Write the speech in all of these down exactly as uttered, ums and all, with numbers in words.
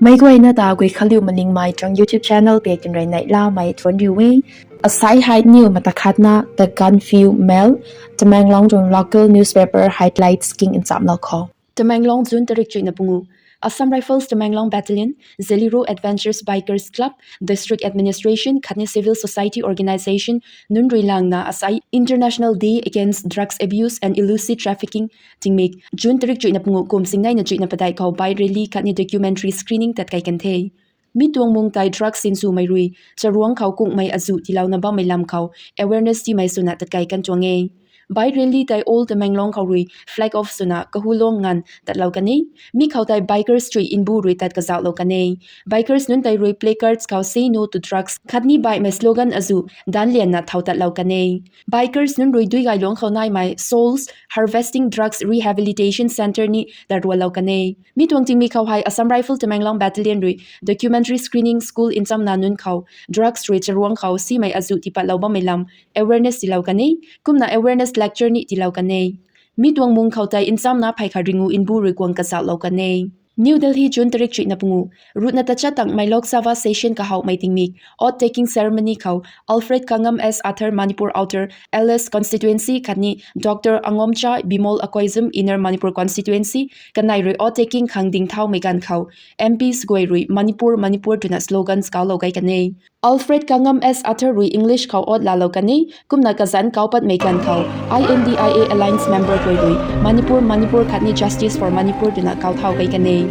Meic guayna ta Guikhanliu Malingmei tuang YouTube channel pei tinrui neihlamei thuanc riu e. Asai hei niw mata khatna The Gaanphiu Mail, Tamenglong tuang local newspaper highlights king nchamlou khou. Tamenglong, June tarik chuihna pungu. Assam Rifles Tamenglong Battalion, Zeliru Adventurous Bikers Club, District Administration khatni Civil Society Organisation nunc rui langna asai International Day Against Drugs Abuse and Illicit Trafficking tingmik June tarik chuihna pungu kum singneina chuihna padeih khou bike rally khatni documentary screening tatkai kan the. Mi tuang mung tei drugs sinswmei rui charuangc khou kungmei azuh tiilouna bammei lam khou awareness tiimei swna tatkai kan tuang e. Bike rally tei Old Tamenglong khou rui flag off swna kahulong nganv tatlou kan e. Mi khou tei bikers chuih nbu rui tat kazauhlou kan e. Bikers nunc tei rui placards khou Say No to Drugs khatni baihmei slogan azuh danlianna thau tatlou kan e. Bikers nunc rui Duigayluang khou naimei Souls Harvesting Drugs Rehabilitation Centre ni tat rualou kan e. Mi tuang tingmik khou hei Assam Rifle Tamenglong Battalion rui documentary screening, school nchamna nunc khou drugs rui charuangc khou simei azuh tiipatlou bammei lam awareness tiilou kan e. Kumna awareness lecture ni tiilou kan e. Mi tuang mung khou tei nchamna phey khat ringu nbu rui guang kazauhlou kan e. New Delhi, June tarik chuihna pungu. Ruhna tachat tangmei Lok Sabha session kahowmei tingmik oath taking ceremony khou Alfred Kanngam S Arthur, Manipur Outer L S constituency khatni Doctor Angomcha Bimol Akoijam, Inner Manipur constituency kanei rui oath taking khang dingthaumei ganv khou M Ps guay rui Manipur, Manipur twna slogans kauclou gay kan e. Alfred Kanngam S Arthur rui English khou oath laalou kan e, kumna kazanc kau patmei ganv khou I N D I A alliance member guay rui Manipur, Manipur khatni Justice for Manipur twna kauthau gay kan e.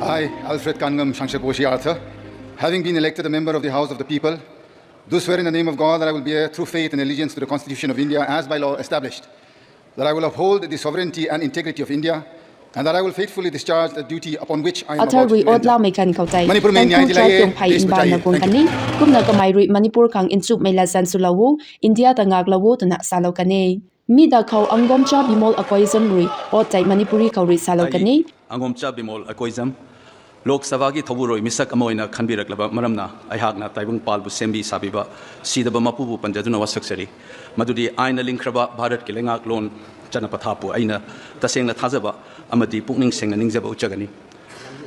I, Alfred Kanngam Sangseposhi Arthur, having been elected a member of the House of the People, do swear in the name of God that I will bear true faith and allegiance to the Constitution of India as by law established, that I will uphold the sovereignty and integrity of India, and that I will faithfully discharge the duty upon which I am Arthur about rui to oath enter. Laamei ganv khou tei Manipur mein Tangkhul nyai tribe dilai tuang phey e, nbana guang kan e. Kumna kamei rui Manipur khang nchumhmei latzan swlou o, India ta ngaklou o twna salou kan e. Mi da khou Angomcha Bimol Akoijam rui oath tei Manipuri khou rui salou kan e. Angomcha Bimol Akoijam, Lok Sabha ki thoubou rui misak amoina khanbiraklaba maramna aihakna Taibung Palbu sembi sabiba sidaba mapubu panjaduna wasaksari. Madudi aina lingkhraba Bharat ki leingaklon chana pathapu aina tasengna thazaba amadi pukning sengna ningzaba uchagani.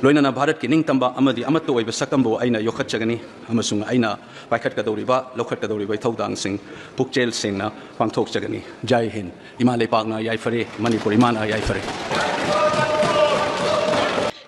Loinana Bharat ki ningtamba amadi amatowba sakambou aina yokhat chagani, amasung aina paikhat kadouriba, loukhat kadouriba thoudang sing pukchel sengna pangthok chagani. Jai Hind. Ima leipakna yai phare, Manipur imana yai phare.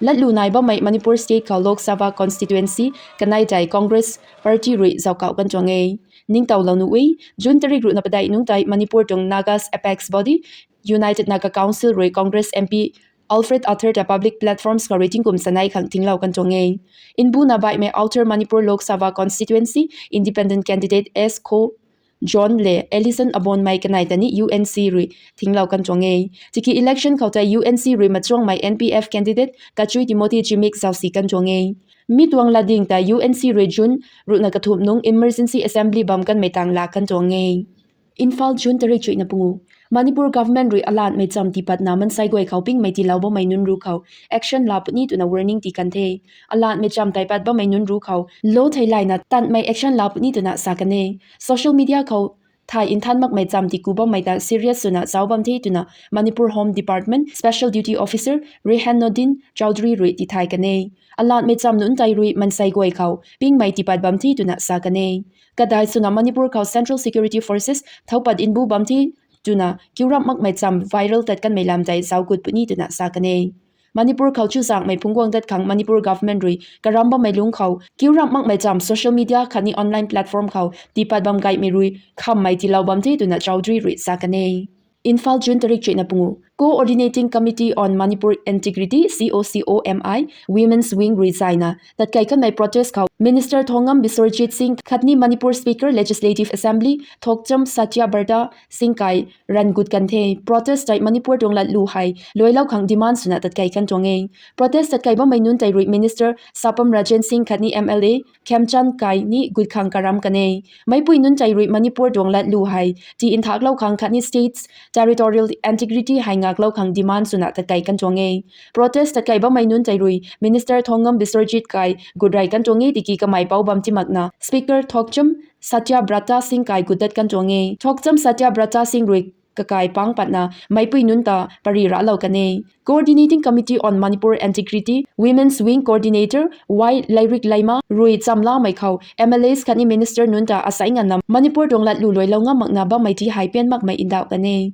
Latlu nai bammei Manipur State khou Lok Sabha constituency kanei tei Congress Party rui zaukauh kan tuang e. Ningtowlou nuh e, June tarik ruhna padeih nungc tei Manipur tuang Nagas apex body, United Naga Council rui Congress M P Alfred Arthur ta public platforms khou rui tingkum sanei khang thinglou kan tuang e. Nbuna baihmei Outer Manipur Lok Sabha constituency independent candidate S Kho John le Ellison Abonmei kanei ta ni U N C rui thinglou kan tuang e. Tiki election khou tei U N C rui machuangmei N P F candidate Kachui Timothy Zimik zausi kan tuang e. Mi tuang latding tei U N C rui June ruhna kathumh nungc emergency assembly bam kanmei tang laa kan tuang e. Imphal, June tarik chuihna pungu. Manipur government rui alatmei cham tiipatna mansei guay khou pingmei tiilou bammei nunc ruc khou action laa puni twna warning tii kan the. Alatmei cham taipat bammei nunc ruc khou lo theilayna tanmei action laa puni twna sa kan e. Social media khou thay nthan makmei cham tiiku bammei ta serious swna zauc bam the twna Manipur Home Department Special Duty Officer Rehan Nordin Chowdhury rui tithay kan e. Alatmei cham nunc tei rui mansei guay khou pingmei tiipat bam the twna sa kan e. Kadai swna Manipur khou Central Security Forces thoupat nbu bam the twna kiu ramh makmei cham viral tat kanmei lam tei zauc gut puni twna sa kan e. Manipur khou chuzaenghmei phungc guang dat khang Manipur government rui karam bammei lungc khou kiu ramh makmei cham social media khatni online platform khou tiipat bam gaymei rui khammei tiilou bam the twna Chowdhury rui sa kan e. Imphal, June tarik chuihna pungu. Coordinating Committee on Manipur Integrity, C O C O M I, Women's Wing rui zayna tatkei kanmei protest khou Minister Thongam Biswajit Singh khatni Manipur Speaker Legislative Assembly Thokcham Satyabrata Singh kai ran gut kan the. Protest tei Manipur tuang latlu hei luailou khang demand swna tatkei kan tuang e. Protest tatkei bammei nunc tei rui Minister Sapam Rajen Singh khatni M L A Khemchand kai ni gut khang karam kan e. Meipui nunc tei rui Manipur tuang latlu hei tii nthaklou khang khatni states territorial integrity hei ngaklou khang demand swna tatkei kan tuang e. Protest tatkei bammei nunc tei rui Minister Thongam Biswajit kai gut rey kan tuang e tiki kamei pou bam timakna Speaker Thokcham Satyabrata Singh kai gut dat kan tuang e. Thokcham Satyabrata Singh rui kakai pang patna meipui nunc ta pari raclou kan e. Coordinating Committee on Manipur Integrity, Women's Wing Coordinator Y Lairik Laima rui chamlamei khou M L As khatni minister nunc ta asei nganvna Manipur tuang latlu luailou ngam makna bammei ti hei pian makmei ndauh kan e.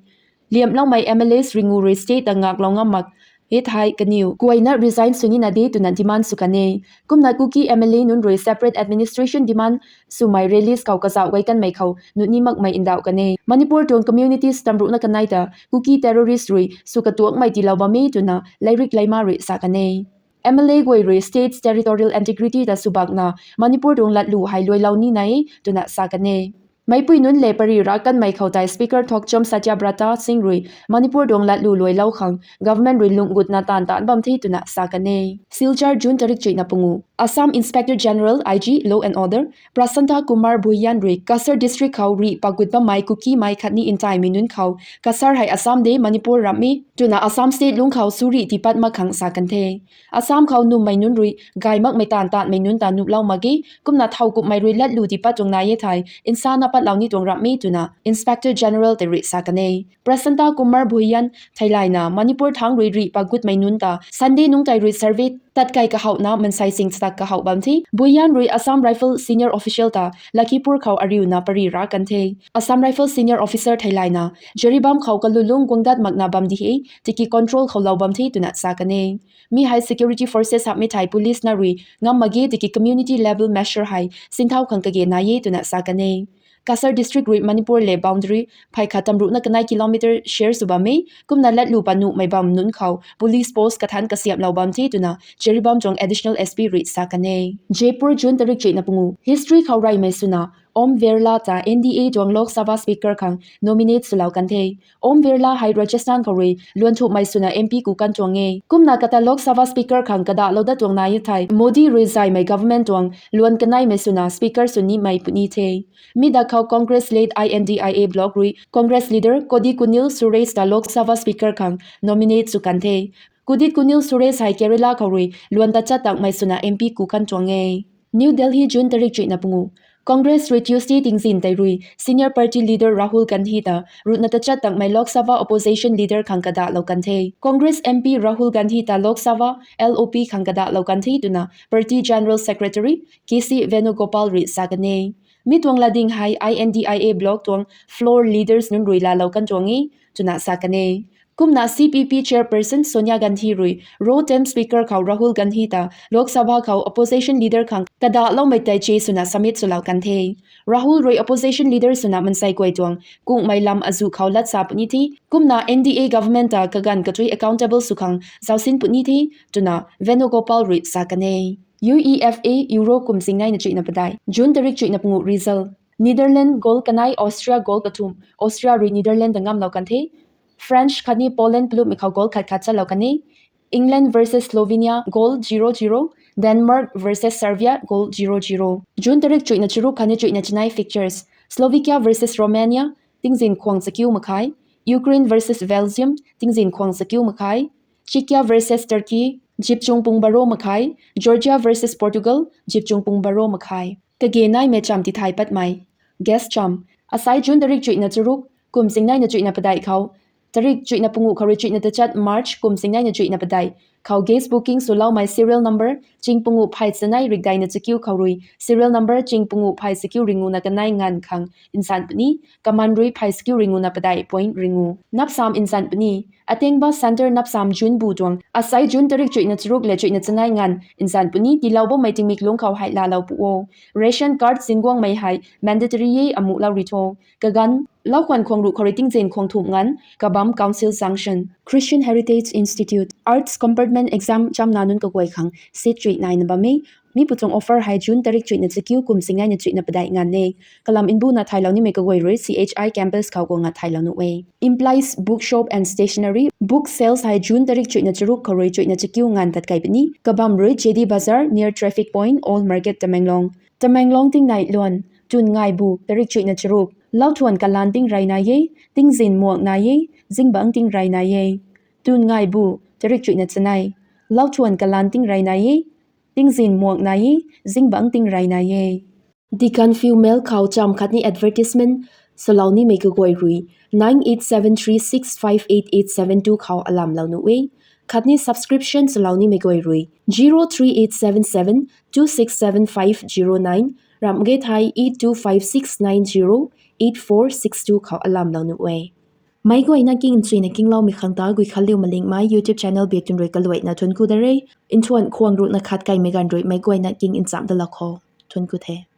Liamloumei M L As ringu rui state ta ngaklou ngam mak e thei kaniw kuayna resign sw nina de twna demand sw kan e. Kumna Kuki M L A nunc rui separate administration demand swmei release khou kazauh gay kanmei khou nuni makmei ndauh kan e. Manipur tuang communities tamruhna kanei ta Kuki terrorist rui sw katuakmei tiilou bam e twna Lairik Laima rui sa kan e. M L A guay rui states territorial integrity ta swbakna Manipur tuang latlu hei luailou nina e twna sa kan e. Meipui nunc le pari rac kanmei khou tei Speaker Thokchom Satyabrata Singh rui Manipur tuang latlu luailou khang government rui lungh gutna taanv taanc bam the twna sa kan e. Silchar, June tarik chuihna pungu. Assam Inspector General, I G, Law and Order, Prasanta Kumar Bhuyan rui Cachar District khou rih pagut bammei Kukimei khatni ntaimei nunc khou Cachar hei Assam de, Manipur ramh e twna Assam State lungc khou surih tiipat mak khang sa kan the. Assam khou nummei nunc rui gay makmei taanv taanmei nunc ta nuhlou mak ge, kumna thowkumhmei rui latlu tiipat tuang nai e thei nsana patlou ni tuang ramh e twna Inspector General tei rui sa kan e. Prasanta Kumar Bhuyan theilayna Manipur thangc rui rih pagutmei nunc ta Sunday nungc tei rui survey tat kei kahouhna mansei sing chatak kahouh bam the. Bhuyan rui Assam Rifle senior official ta Lakhipur khou ariuna pari rac kan the. Assam Rifle senior officer theilayna Jiribam khou kalulungc guang dat makna bam di he, tiki control khou lou bam the twna sa kan e. Mi hei security forces hamhmei thei police na rui ngam mak ge tiki community level measure hei sinthau khang kage nai e twna sa kan e. Cachar District rui Manipur le boundary phey khat tamruhna kanei kilometer share sw bam e, kumna latlu pat nuhmei bam nunc khou police post kathanc kasiamhlou bam the twna Jiribam tuang Additional S P rui sa kan e. Jaipur, June tarik chuihna pungu. History khou reymei swna Om Birla ta N D A tuang Lok Sabha Speaker khang nominate swlou kan the. Om Birla hei Rajasthan khou rui luan thumhmei swna M P ku kan tuang e. Kumna kata Lok Sabha Speaker khang kadahlou dat tuang nai e thei Modi rui zaymei government tuang luan kaneimei swna Speaker sw nimei puni the. Mi dak khou Congress-led I N D I A bloc rui Congress leader Kodikkunnil Suresh ta Lok Sabha Speaker khang nominate sw kan the. Kodikkunnil Suresh hei Kerala khou rui luan tachat tangmei swna M P ku kan tuang e. New Delhi, June tarik chuihna pungu. Congress rui Tuesday tingzin tei rui senior party leader Rahul Gandhi ta ruhna tachat tangmei Lok Sabha opposition leader khang kadahlou kan the. Congress M P Rahul Gandhi ta Lok Sabha L O P khang kadahlou kan the twna party General Secretary K C Venugopal rui sa kan e. Mi tuang latding hei I N D I A bloc tuang floor leaders nunc rui laalou kan tuang e twna sa kan e. Kumna C P P chairperson Sonia Gandhi rui ro term speaker khou Rahul Gandhi ta Lok Sabha khou opposition leader khang kadahloumei tei che swna submit swlou kan the. Rahul rui opposition leader swna mansei guay tuang kungmei lam azuh khou lat sa puni the, kumna N D A government ta kaganv katui accountable sw khang zausin puni the twna Venugopal rui sa kan e. U E F A Euro kum chingneina chuihna padeih, June tarik chuihna pungu result. Netherlands goal kanei, Austria goal kathumh. Austria rui Netherlands ta ngamlou kan the. France khatni Poland plupmei khou goal khat khat chatlou kan e. England versus Slovenia, goal zero zero. Denmark versus Serbia, goal zero zero. June tarik chuihna charuk khatni chuihna chanei fixtures. Slovakia versus Romania, tingzin khwang chakiu makhai. Ukraine versus Belgium, tingzin khwang chakiu makhai. Czechia versus Turkey, zipchung pung baro makhai. Georgia versus Portugal, zipchung pung baro makhai. Kage naimei cham tithay patmei. Guest cham. Asai June tarik chuihna charuk, kum chingneina chuihna padeih khou tarik chuihna pungu khou rui chuihna tachat March kum chingneina chuihna padeih khou guest booking swloumei serial number ching pungu phey chanei rikdeina chakiu khou rui serial number ching pungu phey chakiu ringuna kanei nganv khang nzan puni, kaman rui phey chakiu ringuna padeih point ringu. Napsam nzan puni. Atengba Centre Napsam June bu tuang asai June tarik chuihna charuk le chuihna chanei nganv nzan puni, tiilou bammei tingmik lungc khou hei laalou pu o. Ration card zinguangmei hei mandatory e, amuhlou ri tho. Kaganv, lau khwan khwang ruh khou rui tingzin khwang thumh nganv kabam council sanction. Christian Heritage Institute, Arts compartment exam chamna nunc kaguay khang seat chuih naina bam e. Mi pu tuang offer hei June tarik chuihna chakiu kum chingneina chuihna padeih nganv e. Kalam mbuna thaylou nimei kaguay rui C H I campus khou guangna thaylou nuh e. Implies Bookshop and Stationery, book sales hei June tarik chuihna charuk khou rui chuihna chakiu nganv tat kei puni. Kabam rui J D Bazar, near traffic point, Old Market, Tamenglong. Tamenglong tingnai luan, tun ngai bu tarik chuihna charuk. Lauthuan kalan tingrey nai e, tingzin muak nai e, zingbangc tingrey nai e. Tun ngai bu tarik chuihna chanei. Lauthuan kalan tingrey nai e, tingzin muak nai e, zingbangc tingrey nai e. The Gaanphiu Mail khou cham khatni advertisement Salou nimei kaguay rui nine eight seven three six five eight eight seven two khou alamlou nuh e. Khatni subscription salou nimei guay rui zero three eight seven seven two six seven five zero nine, ramh ge thei eight two five six nine zero eight four six two khou alamlou nuh e. Meic guayna king nchuina kingloumei khang ta Guikhanliu Malingmei YouTube channel biak tun rui kaluaina thuanc ku da re. Nthuan khwang ruhna khat kaimei ganv rui meic guayna king nchamh dalou khou thuanc ku the.